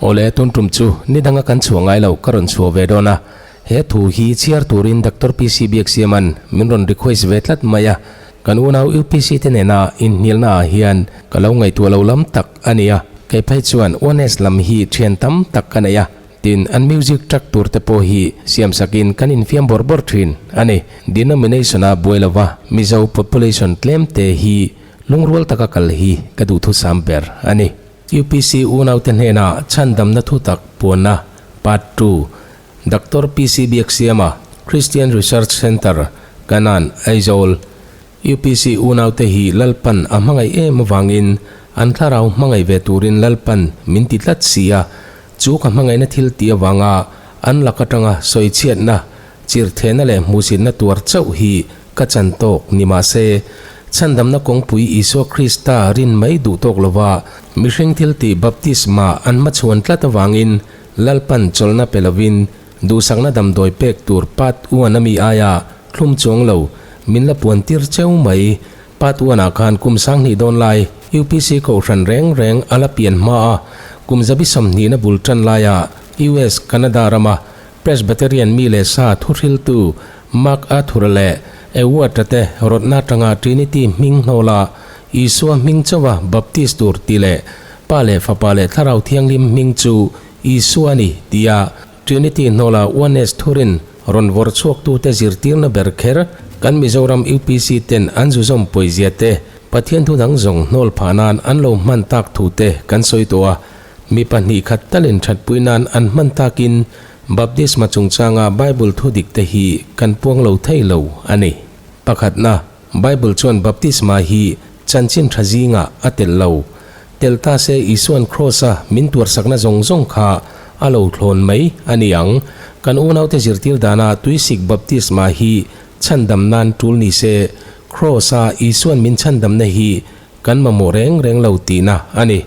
Awle, tun tum chu ni danga kan chhuah ngai lo, ka rawn chhuah ve dawn a. He thu hi chhiar turin Doctor PC Biaksiama'n min rawn request ve tlat mai a. Kan unau UPC te nena inhnialna ah hian ka lo ngaihtuah lo lam tak a ni a. Kei phei chuan Oneness lam hi thian tam tak ka nei a, tin an music track tur te pawh hi siamsakin kan infiam bawrh bawrh thin a ni. Denomination a buai lova Mizo population tlem te hi lungrual taka kal hi ka duhthusam ber a ni. UPC unaute hnena chhandamna thutak puanna, Part ii, Doctor PC Biaksiama, Christian Research Centre, Kanan, Aizawl. UPC unaute hi Lalpan a hmangaih em avangin an thlarau hmangaih ve turin Lalpan min ti tlat si a, chu ka hmangaihna thil tih avanga an lak atanga sawichhiatna, chirthehna leh hmuhsitna tuar chauh hi ka chan tawk ni mah se, chhandamna kawngpui Isua Krista rin mai duh tawk lova mihring thil tih baptisma an hmachhuan tlat avangin Lalpan chawlhna pe lovin duhsakna damdawi pek tur Part One a mi aia thlum chuang lo min la puan tir cheu mai. Part One ah khan kum sanghnih dawn lai UPC kohhran reng reng a la pian hma a, kum zabi sawmhnihna bul tan laia US, Canada rama Presbyterian mi leh sa thuhriltu Mark Arthur-a leh Ewart-a te rawtna atanga Trinity hming hnawla Isua hming chauha Baptist tur tih leh Pa leh Fapa leh Thlarau Thianghlim hming chu Isua a ni tia Trinity hnawla Oneness thurin rawn vawrh chhuaktute zirtirna ber kher kan Mizoram UPC ten an zuzawm pawizia te, Pathian thu dang zawng hnawl phah nan an lo hman tak thu te kan sawi tawh a. Mi pahnih khat talin thatpui nan an hman takin Baptisma chungchanga Bible thu dik te hi kan puang lo thei lo a ni. Pakhatna, Bible chuan baptisma hi chanchin tha zingah a telh lo. Tel ta se Isua'n Kraws-a min tuarsakna zawng zawng kha a lo thlawn mai a ni ang. Kan unaute zirtir dana tuisik baptisma hi chhandam nan tul ni se, Kraws-a Isua'n min chhandamna hi kan mamawh reng reng lo tihna a ni.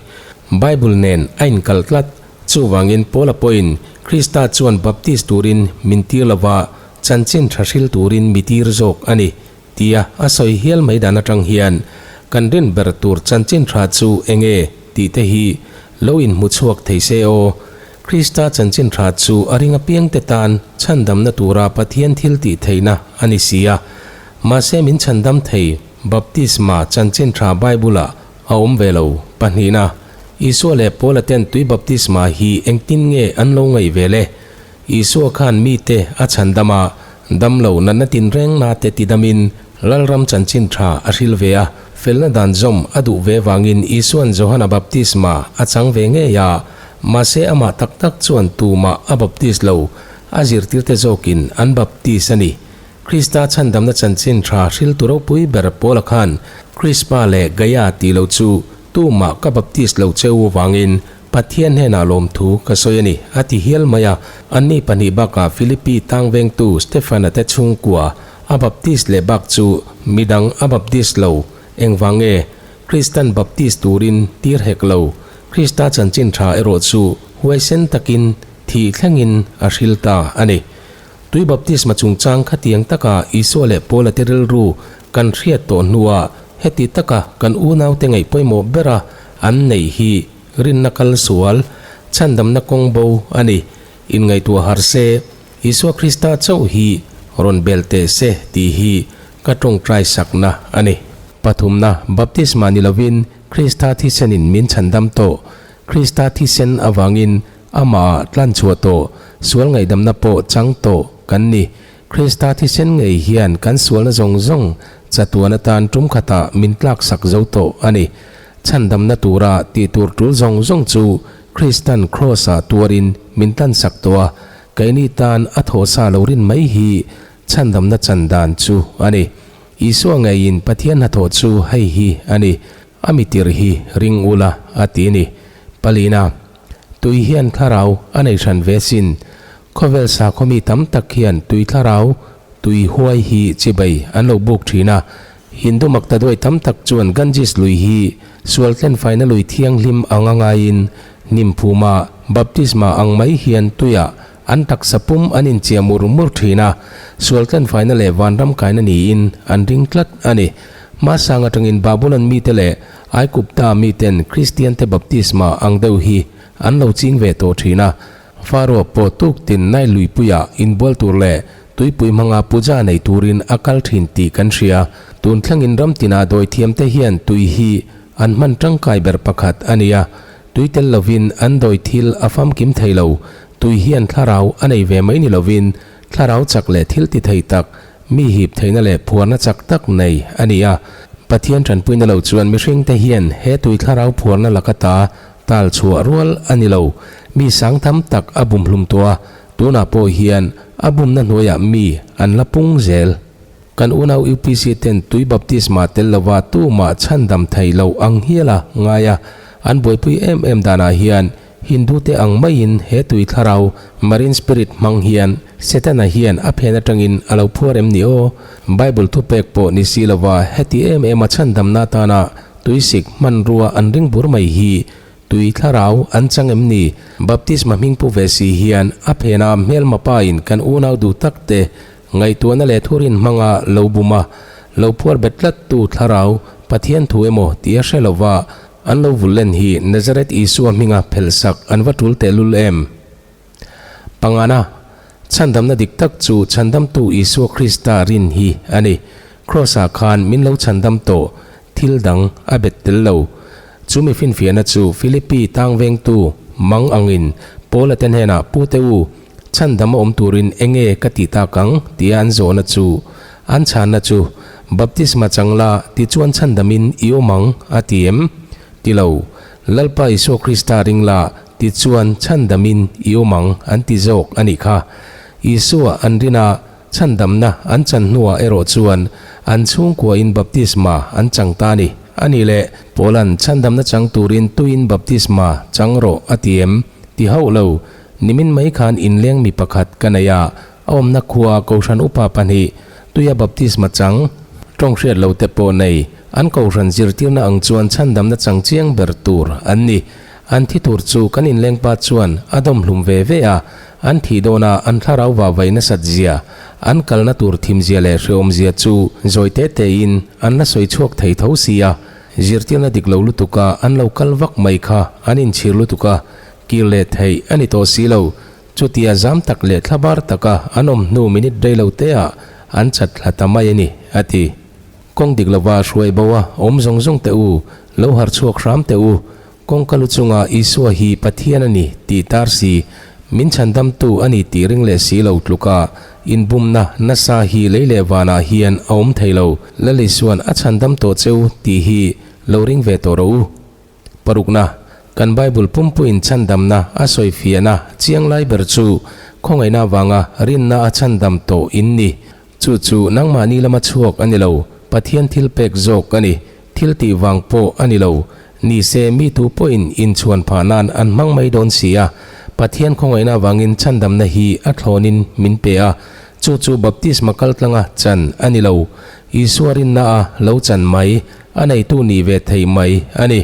Bible nen a inkal tlat. Chuvangin Paula pawhin Krista chuan baptist turin min tir lova, chanchin tha hril turin mi tir zawk a ni, tia a sawi hial mai dan atang hian kan rin ber tur chanchin tha chu enge tih te hi lo inhmu chhuak thei se aw. Krista chanchin tha chu a ring apiangte tan chhandamna tura Pathian thil tih theihna a ni si a. Mahse min chhandam thei baptisma chanchin tha Bible-ah a awm ve lo. Pahnihna. Isua leh Paula ten tui baptisma hi engtin nge an lo ngaih ve le? Isua khan mite a chhandam a, damlo natna tinrengna te tidamin Lalram chanchin tha a hril ve a. Felna dan zawm a duh ve vangin Isua'n Johana baptisma a chang ve ngei a, mahse amah tak tak chuan tumah a baptis lo, a zirtirte zawkin an baptis a ni. Krista chhandamna chanchin tha hriltu ropui ber Paula khan Krispa leh Gaia tih lo chu Tumah ka baptist lo che u vangin Pathian hnenah lawmthu ka sawi a ni, a ti hial mai a. Anni pahnih bakah Philippi tangvengtu Stefan-a te chhungkua a baptist leh bak chu midang a baptist lo. Engvang nge? Kristan baptist turin tir hek lo. Krista chanchin tha erawh chu huaisen takin thih thlengin a hril ta a ni. Tui baptisma chungchang khatiang taka Isua leh Paula te rilru kan hriat tawh hnuah heti taka kan unaute ngaih pawimawh bera an neih hi rinna kal sual, chhandamna kawng bo a ni. Inngaihtuah har se, Isua Krista chauh hi rawn bel teh se tih hi ka tawngtai sakna a ni. Pathumna, baptisma ni lovin Krista thisenin min chhandam tawh. Krista thisen avangin Amah tlanchhuah tawh, sual ngaihdamna pawh chang tawh kan ni. Krista thisen ngei hian kan sualna zawng zawng chatuan atan tum khatah min tlaksak zo tawh a ni. Chhandamna tura tih tur tul zawng zawng chu Kristan Kraws-ah tuarin min tlansak tawh a, keini tan a thawhsa lo rin mai hi chhandamna chan dan chu a ni. Isua ngeiin Pathian hnathawh chu hei hi a ni, a mitir hi ring ula a ti a ni. Palina. Tui hian thlarau a nei hran ve sin. Khawvel sakhaw mi tam tak hian tui thlarau, tui huai hi chibai an lo buk thin a. Hindu maktaduai tam tak chuan Ganges lui hi sual tlenfaina lui thianghlim anga ngaiin hnim phuma baptisma ang mai hian tuiah an taksa pum an inchia mur mur thin a, sual tlenfaina leh vanram kaina niin an ring tlat a ni. Hmasang atangin Babulon mite leh Aikupta miten Kristiante baptisma ang deuh hi. an lo ching ve tawh thin a. Faroa pawh tuk tin Nile luipuia inbual tur leh tuipui hmanga puja nei turin a kal thin tih kan hria. Tun thlengin ram tina dawithiamte hian tui hi an hman tangkai ber pakhat a ni a. Tui tel lovin an dawi thil a famkim thei lo. Tui hian thlarau a nei ve mai ni lovin thlarau chak leh thil ti thei tak, mi hip theihna leh phuarna chak tak nei a ni a. Pathian tanpuina lo chuan mihringte hian he tui thlarau phuarna laka ta tal chhuah rual a ni lo. Mi sang tam tak a bumhlum tawh a, tunah pawh hian a bumna hnuaiah mi an la pung zel. Kan unau UPC ten tui baptisma tel lova tumah chhandam thei lo ang hial a ngai a, an buaipui em em danah hian Hindu te ang maiin he tui thlarau, marine spirit, hmang hian Setana hian a phen atangin a lo phuar em ni aw? Bible thupek pawh ni si lova heti em em a chhandamna atana tuisik hmanrua an ring bur mai hi tui thlarau an chang em ni? Baptisma hming pu ve si hian a phena hmelma pa in kan unau duh tak te Ngaihtuahna leh thurin hmanga lo bum a, lo phuar bet tlat tu thlarau Pathian thu emaw tih a hre lova an lo vul len hi Nazareth Isua hminga phelhsak an va tul tehlul em? Pangana, chhandamna dik tak chu chhandamtu Isua Krista rin hi a ni. Kraws-ah khan min lo chhandam tawh thil dang a bet tel lo. Chu mi finfiahna chu Philippi tangvengtu mang angin Paula te hnenah Pute u, chhandam a awm turin enge ka tih tak ang? tia an zawhna chu an chhanna chu Baptisma chang la tichuan chhandamin i awm ang a ti em? Ti lo, Lalpa Isua Krista ring la tichuan chhandamin i awm ang an ti zawk a nih kha. Isua an rin a Chhandamna an chan hnuah erawh chuan an chhungkuain baptisma an chang ta a ni. A nih leh, Paula'n chhandamna chang turin tuin baptisma chang rawh a ti em? Ti hauh lo. Nimin mai khan inleng mi pakhat ka nei a, a awmna khua Kohhran upa pahnih tuia baptisma chang, tawng hriat lo te pawh nei, an Kohhran zirtirna ang chuan chhandamna chang chiang ber tur an ni. An thi tur chu kan inlengpa chuan a dawm hlum ve ve a, An thih dawna an thlarau va vai nasat zia, an kalna tur thim zia leh hrehawm zia chu zawi te tein an la sawi chhuak thei tho si a. Zirtirna dik lo lutuka an lo kal vak mai kha an inchhir lutuk a, kir leh theih a ni tawh si lo. Chutia zam tak leh thlabar taka an awm hnu minute rei lo teah an chat thla ta mai a ni, a ti. Kawng dik lova hruai bo a awm zawng zawng teh u, lo harh chhuak hram teh u, Kawngka lu chunga Isua hi Pathian a ni tih tar si, min chhandamtu a ni tih ring leh si lo tluka inbumna nasa hi lei leh vanah hian a awm thei lo. Lal Isua'n a chhandam tawh cheu tih hi lo ring ve tawh rawh u. Parukna, kan Bible pumpuiin chhandamna a sawifiahna chiang lai ber chu khawngaihna avanga rinna a chhandam tawh in ni. Chu chu nangmahni lama chhuak a ni lo, Pathian thil pek zawk a ni. Thil tih vang pawh a ni lo. Ni se mi tu pawhin inchhuan phah nan an hmang mai dawn si a. Pathian khawngaihna avangin chhandamna hi a thlawnin min pe a. Chu chu baptisma kaltlanga chan a ni lo. Isua rinna a lo chan mai, a neitu nih ve theih mai a ni.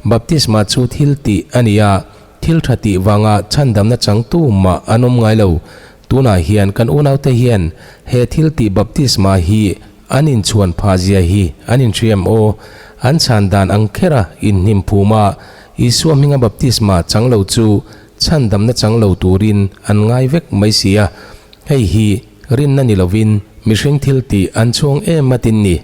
Baptisma chu thil tih a ni a, thil tha tih vanga chhandamna changtu mah an awm ngai lo. Tunah hian kan unaute hian he thil tih baptisma hi An inchhuan phah zia hi an inhriam aw. An chhan dan ang khera inhnim phum a, Isua hminga baptisma chang lo chu chhandamna chang lo turin an ngai vek mai si a. Hei hi rinna ni lovin mihring thil tih an chhuang em atin ni.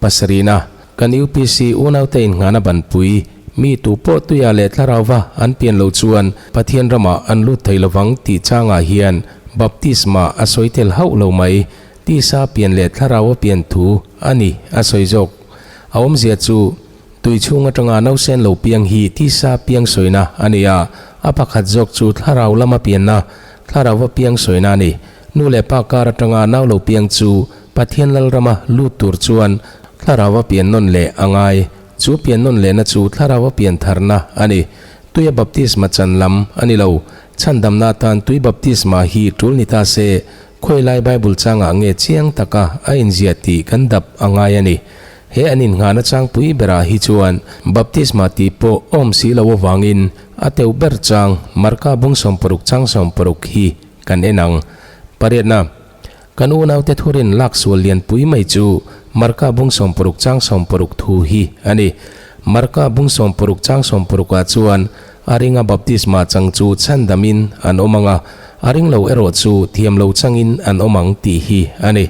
Pasarihna, kan UPC unaute innghahna banpui, mi tu pawh tuia leh thlarauva an pian lo chuan Pathian ramah an lut thei lovang tih changah hian baptisma a sawi tel hauh lo mai. Tisa pian leh thlarau a pian thu a ni a sawi zawk. A awmzia chu tui chhung atanga nausen lo piang hi tisa piang sawina a ni a, a pakhat zawk chu thlarau lama pianna, thlarau a piang sawina a ni. Nu leh pa kar atanga nau lo piang chu Pathian Lalrama lut tur chuan thlarau a pian nawn leh a ngai. Chu pian nawn lehna chu thlarau a pian tharna a ni. Tuia baptisma chan lam a ni lo. Chhandamna atan tui baptisma hi tul ni ta se, Khawilai Bible changah nge chiang taka a inziah tih kan dap a ngai a ni. He an innghahna changpui berah hi chuan baptisma tih pawh awm si lo avangin a teuh ber chang Marka bung 60 chang 60 hi kan en ang. Pariatna, Kan unaute thurin lak sual lianpui mai chu Marka bung 60 chang 60 thu hi a ni. Marka bung 60 chang 60 ah chuan. A ringa baptisma chang chu chhandamin an awm ang a, a ring lo erawh chu thiam lo changin an awm ang tih hi a ni.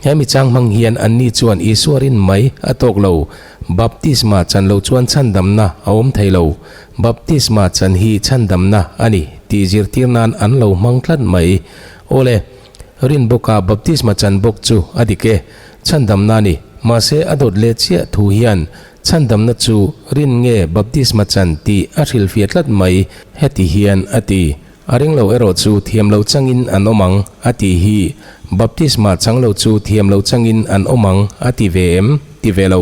He mi chang hmang hian anni chuan Isua rin mai a tawk lo, baptisma chan lo chuan chhandamna a awm thei lo, baptisma chan hi chhandamna a ni tih zirtir nan an lo hmang tlat mai. Awle, rin bawka baptisma chan bawk chu a dik e, chhandamna a ni. Mahse a dawt leh chiah thu hian chhandamna chu rin nge baptisma chan tih a hrilhfiah tlat mai, heti hian a ti. A ring lo erawh chu thiam lo changin an awm ang, a tih hi. Baptisma chang lo chu thiam lo changin an awm ang, a ti ve em? Ti ve lo.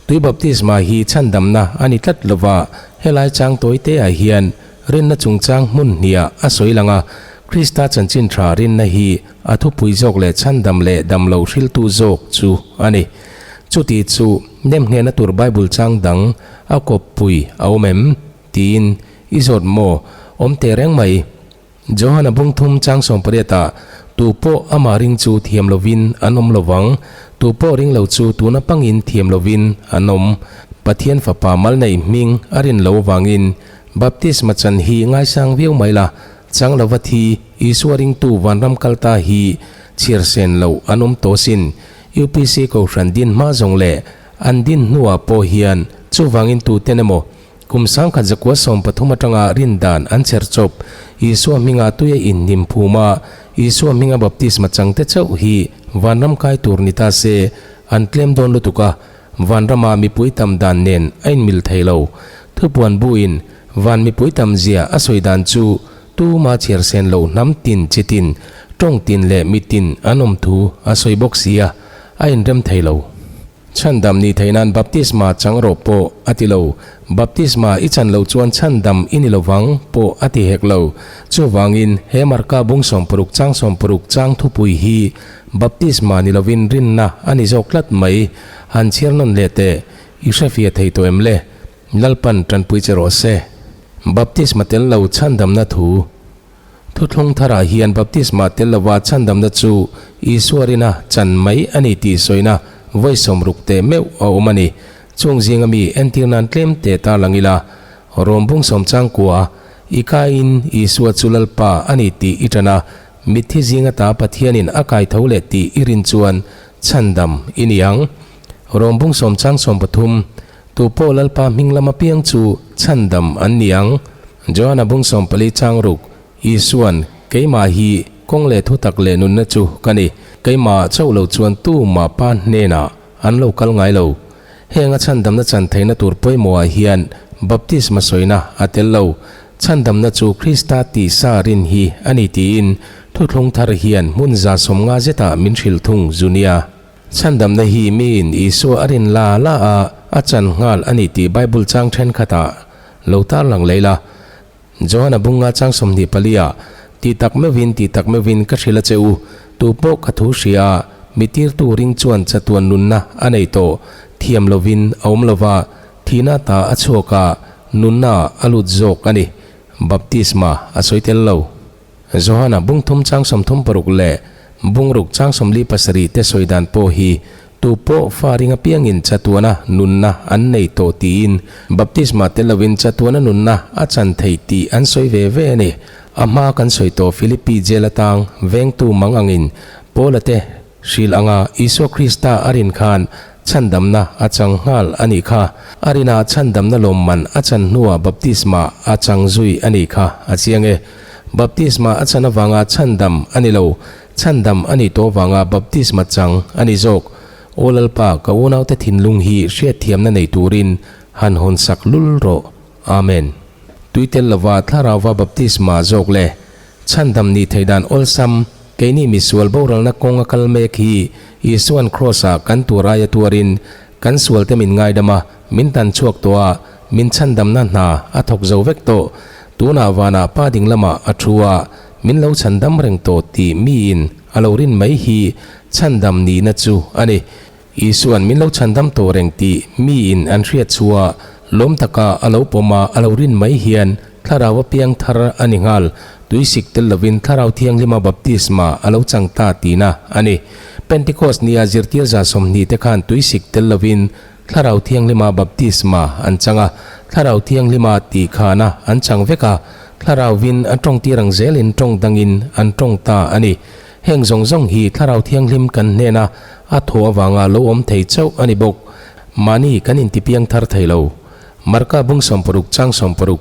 Tui baptisma hi chhandamna a ni tlat lova, helai chang tawi te ah hian rinna chungchang hmun hniah a sawi lang a, Krista chanchin tha rinna hi a thupui zawk leh chhandam leh dam lo hriltu zawk chu a ni. Chuti chu nemnghehna tur Bible chang dang a kawppui a awm em? Tiin i zawt maw? Awm teh reng mai. Johana bung thum chang sawmpariatah, Tu pawh amah ring chu thiam lovin an awm lovang, tu pawh ring lo chu tuna pangin thiam lovin an awm. Pathian Fapa mal neih hming a rin lo avangin baptisma chan hi ngaisang viau mai la, chang lova thi Isua ringtu vanram kal ta hi chhiar sen loh an awm tawh sin. UPC Kohhran din hma zawng leh an din hnuah pawh hian chuvangin tuten emaw Kum 1913 atanga rin dan an chher chawp, Isua hminga tuia inhnim phum a, Isua hminga baptisma changte chauh hi vanram kai tur ni ta se, an tlem dawn lutuk a, vanrama mipui tam dan nen a inmil thei lo. Thupuan buin van mipui tam zia a sawi dan chu tuma chhiar sen loh hnam tin chi tin, tawng tin leh mi tin an awm thu a sawi bawk si a, a inrem thei lo. Chhandam ni theih nan baptisma chang rawh pawh a ti lo. Baptisma i chan loh chuan chhandam i ni lovang pawh a ti hek lo. Chuvangin, he Marka bung 60 chang 60 chang thupui hi baptisma ni lovin rinna a ni zawk tlat mai. Han chhiar nawn leh teh, i hrefiah thei tawh em le? Lalpan tanpui che rawh se. Baptisma tel lo chhandamna thu. Thuthlung tharah hian baptisma tel lova chhandamna chu Isua rina chan mai a ni tih sawina vawi 60 teh meuh a awm a ni. Chung zinga mi entir nan tlem teh ta lang ila, Rom bung sawm changkua, I kaiin Isua chu Lalpa a ni tih i ṭan a, mitthi zinga ta Pathianin a kai tho leh tih i rin chuan chhandam i ni ang. Rom bung sawm chang 13, Tu pawh Lalpa hming lama piang chu chhandam an ni ang. Johana bung 14 chang ruk, Isuan, Keimah hi kawng leh thutak leh nunna chu ka ni. Keimah chauh lo chuan tu mah pa hnenah an lo kal ngai lo. Heng a chhandamna chan theihna tur pawimawhah hian baptisma sawina a tel lo. Chhandamna chu Krista tihsa rin hi a ni tiin thuthlung thar hian hmun 150 zetah min hrilh thung zu nia. Chhandamna hi miin Isua a rin la la a, a chan nghal a ni tih Bible chang thenkhatah lo tarlang lei la. Johana bunga chang 24 ah, Ti tak meuhin, ti tak meuhin ka hrilh a che u, tu pawh ka thu hria a, mi tirtu ring chuan chatuan nunna a nei tawh, thiam lovin a awm lova, thihna ta a chhuak a, nunna a lut zawk a ni. Baptisma a sawi tel lo. Johana bung thum chang 36 leh bung ruk chang 47 te sawi dan pawh hi tu pawh fa ring apiangin chatuana nunna an nei tawh tiin baptisma tel lovin chatuana nunna a chan thei tih an sawi ve ve a ni. A hma kan sawi tawh Philippi jail atang vengtu mang angin Paula te hrilh anga Isua Krista a rin khan chhandamna a chang nghal a nih kha. A rinah chhandamna lawmman a chan hnuah baptisma a chang zui a nih kha a chiang e. Baptisma a chan avanga chhandam a ni lo, chhandam a nih tawh avanga baptisma chang a ni zawk. Aw Lalpa, ka unaute thinlung hi hriatthiamna nei turin han hawnsak lul rawh. Amen. Tui tel lova thlarauva baptisma zawk le. Chhandam nih theih dan awlsam, keini misual boralna kawng a kal mek hi Isua'n Kraws-ah kan tur aia tuarin kan sualte min ngaidam a, min tan chhuak tawh a, min chhandamna hna a thawk zo vek tawh. Tunah vanah Pa ding lamah a thu a, min lo chhandam reng tawh tih miin a lo rin mai hi chhandam nihna chu a ni. Isua'n min lo chhandam tawh reng tih miin an hriat chhuah lawm taka a lo pawm a, a lo rin mai hian thlarau a piang thar a ni nghal. Tuisik tel lovin Thlarau Thianghlima baptisma a lo chang ta tihna a ni. Pentecost nia zirtir 20 te khan tuisik tel lovin. Thlarau Thianghlima baptisma an chang a, Thlarau Thianghlima tih khana an chang vek a, Thlarauvin a tawngtir ang zelin tawng dangin an tawng ta a ni. Heng zawng zawng hi Thlarau Thianghlim kan hnena a thaw avanga lo awm thei chauh a ni bawk. Mahni kan intipiang thar thei lo. Marka bung 60 chang 60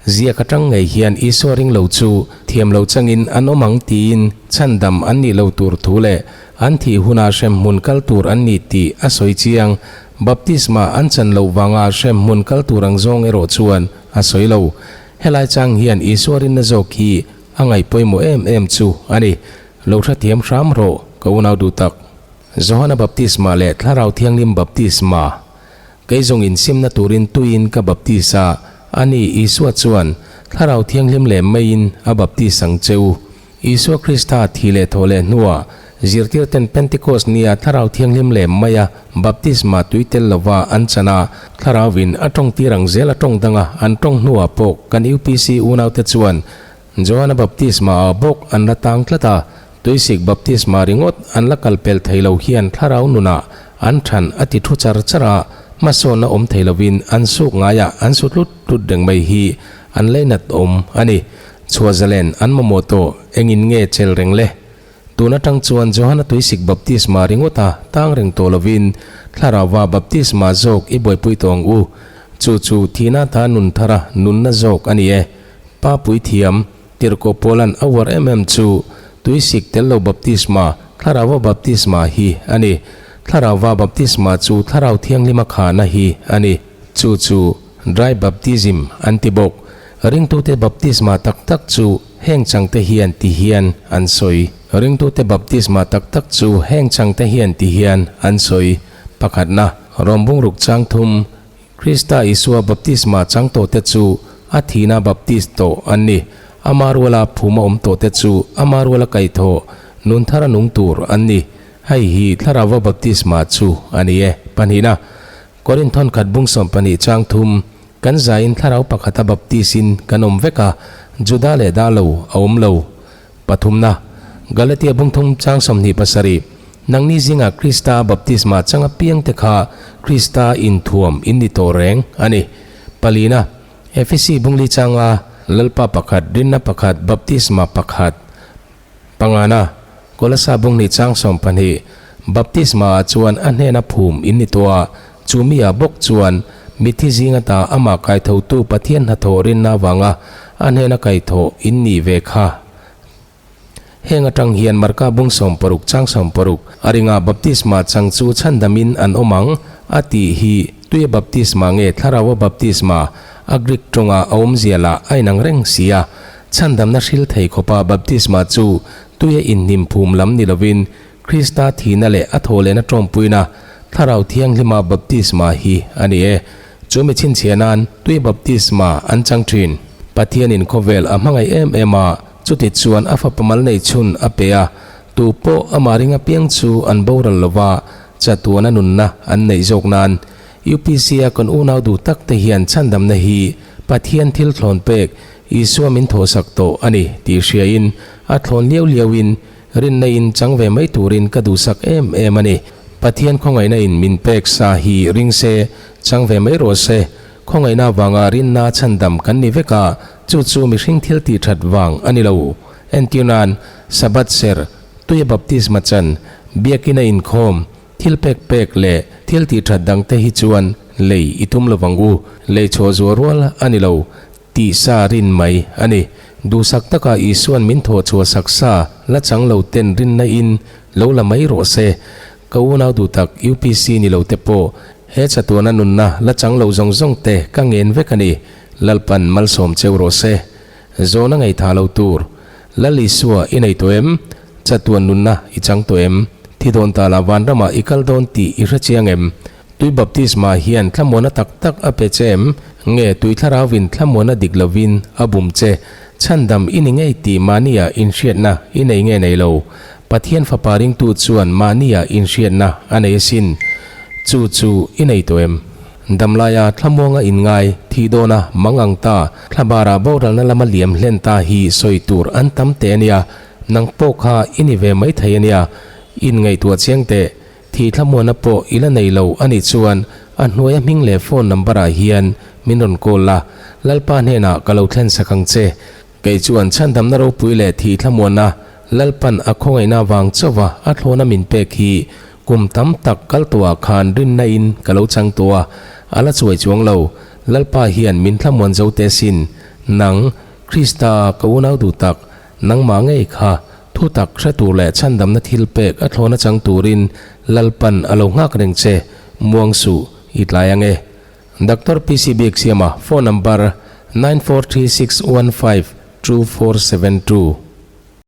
ziak atang ngei hian Isua ring lo chu thiam lo changin an awm ang tiin chhandam an nih lo tur thu leh an thih huna hremhmun kal tur an ni tih a sawi chiang. Baptisma an chan loh vanga hremhmun kal tur ang zawng erawh chuan a sawi lo. Helai chang hian Isua rinna zawk hi a ngaih pawimawh em em chu a ni. Lo hrethiam hram rawh ka unau duh tak. Johana baptisma leh Thlarau Thianghlim baptisma. Kei zawng insimna turin tuiin ka baptis a, ani Isua chuan Thlarau Thianghlim leh meiin a baptis ang che u. Isua Krista thi leh thawh leh hnuah zirtirten Pentecost nia Thlarau Thianghlim leh meia baptisma tui tel lova an chan a, Thlarauvin a tawngtir ang zel a tawng danga an tawng hnuah pawh kan UPC unaute chuan Johana baptisma ah bawk an la tang tlat a, tuisik baptisma ringawt an la kal pel thei lo hian thlarau nunah an than a ti thu char char a, hmasawnna awm thei lovin an suk ngaiah an su tlut tlut reng mai hi an leinat awm a ni. Chhuah zalen an mamawh tawh engin nge chel reng le? Tun atang chuan Johana tuisik baptisma ringawta tang reng tawh lovin thlarauva baptisma zawk i buaipui tawh ang u. Chu chu thihna ta nun thara nunna zawk a ni e. Pa puithiam, Tirhkoh Paula'n a uar em em chu tuisik tel lo baptisma, thlarauva baptisma hi a ni. Thlarauva baptisma chu Thlarau Thianghlima khahna hi a ni. Chu chu dry baptism an ti bawk. Ringtute baptisma tak tak chu heng changte hian ti hian an sawi. Ringtute baptisma tak tak chu heng changte hian ti hian an sawi. Pakhatna, Rom bungruk chang thum, Krista Isua baptisma chang tawhte chu a thihna baptist tawh an ni. Ama ruala phuma awm tawhte chu ama ruala kaihthawh nun thara nung tur an ni. Hei hi Thlarauva baptisma chu a ni e. Pahnihna, Korinth thawnkhat bung 12 chang thum, Kan zaiin Thlarau pakhata baptis-in kan awm vek a, Juda leh dah lo a awm lo. Pathumna, Galatia bung thum chang 27, Nangni zingah Krista baptisma chang apiangte kha Krista inthuam in ni tawh reng a ni. Palina, Efesi bungli changa Lalpa pakhat, rinna pakhat, baptisma pakhat. Pangana, Kolasa bunghnih chang 12, Baptisma ah chuan a hnena phum in ni tawh a, chu mi ah bawk chuan mitthi zinga ta amah kaithotu Pathian hnathawh rinna avanga a hnena kaithawh in nih ve kha. Heng atang hian Marka bung 60 chang 60 a ringa baptisma chang chu chhandamin an awm ang a tih hi tuia baptisma nge Thlaraua baptisma a Greek tawnga a awmzia lah a inang reng si a. Chhandamna hril thei khawpa baptisma chu tuia inhnim phum lam ni lovin Krista thihna leh a thawhlehna tawmpuina Thlarau Thianghlima baptisma hi a ni e. Chu mi chhinchhiah nan tui baptisma an chang thin. Pathianin khawvel a hmangaih em em a, chuti chuan a fapa mal nei chhun a pe a, tu pawh amah ring apiang chu an boral lo va, chatuana nunna an neih zawk nan. UPC a kan unau duh tak te hian chhandamna hi Pathian thil thlawn pek Isua min thawhsak tawh a ni tih hriain a thlawn liau liauin Rinna in chang ve mai turin ka duhsak em em a ni. Pathian khawngaihna in min pek sa hi ring se, chang ve mai rawh se. Khawngaihna vanga rinna chhandam kan ni vek a, chu chu mihring thil tih that vang a ni lo. Entir nan, Sabbath ser, tuia baptisma chan, biakina inkhawm, thil pek pek leh thil tih that dangte hi chuan lei i tum lovang u. Lei chhuah zual rual a ni lo. Tihsa rin mai a ni. Duhsak taka Isua'n min thawh chhuah sak sa la chang lo ten rinna in lo la mai rawh se. Ka unau duh tak UPC ni lo te pawh he chatuana nunna la chang lo zawng zawng te ka ngen vek a ni. Lalpan malsawm cheu rawh se. Zawhna ngaihthah lo tur. Lal Isua i nei tawh em? Chatuan nunna i chang tawh em? Thi dawn ta la vanramah i kal dawn tih i hrechiang em? Tui baptisma hian thlamuana tak tak a pe che em? Nge tui thlarauvin thlamuana dik lovin a bum che? Chhandam i ni ngei tih mahnia inhriatna i nei nge nei lo? Pathian Fapa ringtu chuan mahnia inhriatna a nei asin. Chu chu i nei tawh em? Damlaia thlamuanga inngai, thih dawna mang ang ta, thlabara boralna lama liam hlen ta hi sawi tur an tam teh a nia. Nang pawh kha i ni ve maithei a nia. Inngaihtuah chiang teh. Thih thlamuana pawh i la nei lo a nih chuan A hnuaia hming leh phone number ah hian min rawn call la, Lalpa hnenah ka lo thlen sak ang che. Kei chuan chhandamna ropui leh thih thlamuanna Lalpan a khawngaihna vang chauha a thlawna min pek hi kum tam tak kal tawhah khan rinna in ka lo chang tawh a, a la chuai chuang lo. Lalpa hian min thlamuan zo teh sin. Nang, Krista ka unau duh tak, nangmah ngei kha thu tak hre tur leh chhandamna thil pek a thlawna chang turin Lalpan a lo nghak reng che, muang suh i tlai ang e. Doctor PC Biaksiama phone number 9436152472.